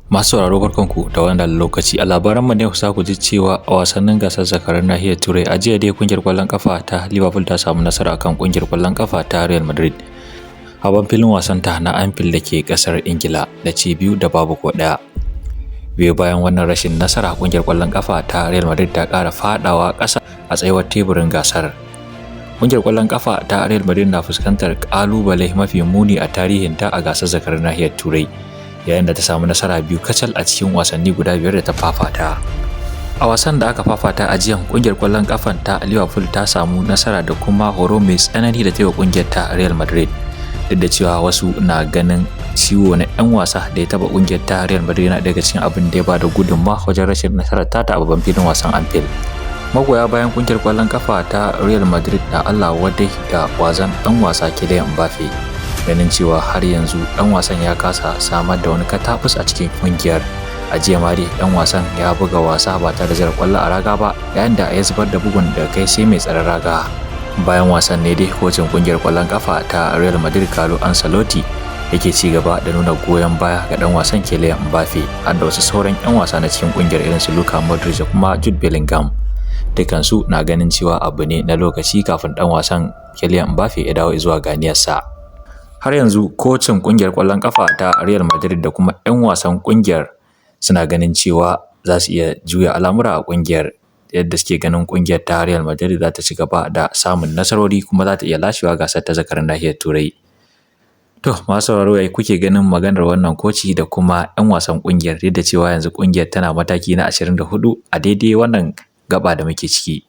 Masu sauraro, barkanku da wannan lokaci. A labaranmu ne za ku ji cewa a wasannin gasar zakaran nahiyar Turai a jiya dai, kungiyar kwallon kafa ta Liverpool ta samu nasara akan kungiyar kwallon kafa ta Real Madrid a ban filin wasan ta na Anfield da ke kasar Ingila da ci 2 da babu ko ɗaya. Biyu bayan wannan rashin nasara, kungiyar kwallon kafa ta Real Madrid ta ƙara fadawa ƙasa a tsayuwar teburin gasar. Kungiyar kwallon kafa ta Real Madrid na fuskantar ƙalubale mafi muni a tarihinta a gasar zakaran nahiyar Turai, yayin da ta samu nasara biyu kacal a cikin wasanni guda biyar da ta fafata. A wasan da aka fafata a jiyan, kungiyar kwallon kafan ta Liverpool ta samu nasara da kuma horo mai tsanani da ta yi wa kungiyar ta Real Madrid. Duk da cewa wasu na ganin ciwo na 'yan wasa da ya taba kungiyar ta Real Madrid yana daga cikin abin da ya bada gudunmawa wajen rashin nasarar ta a babban filin wasan Anfield. Magoya bayan kungiyar kwallon kafa ta Real Madrid na Allah wadai da kwazon dan wasa Kylian Mbappe, ganin cewa har yanzu dan wasan ya kasa samar da wani katabus a cikin kungiyar. A jiya ma dai dan wasan ya buga wasa ba tare da zira kwallo a raga ba, yayin da ya zubar da bugun da kai sai mai tsaron raga. Bayan wasan ne dai kocin kungiyar kwallon kafa ta Real Madrid, Carlo Ancelotti, yake ci gaba da nuna goyon baya ga dan wasan Kylian Mbappe, har da wasu sauran 'yan wasa na cikin kungiyar irin su Luka Modric da kuma Jude Bellingham. Dukansu na ganin cewa abu ne na lokaci kafin dan wasan Kylian Mbappe ya dawo zuwa ganiyarsa. Har yanzu kocin kungiyar kwallon kafa ta Real Madrid da kuma 'yan wasan kungiyar suna ganin cewa za su iya juya al'amura a kungiyar, yadda suke ganin kungiyar ta Real Madrid za ta ci gaba da samun nasarori kuma za ta iya lashewa gasar ta zakaran nahiyar Turai. To, masu sauraro, ya kuke ganin maganar wannan koci da kuma 'yan wasan kungiyar, duk da cewa yanzu kungiyar tana mataki na 24 a daidai wannan gaba da muke ciki?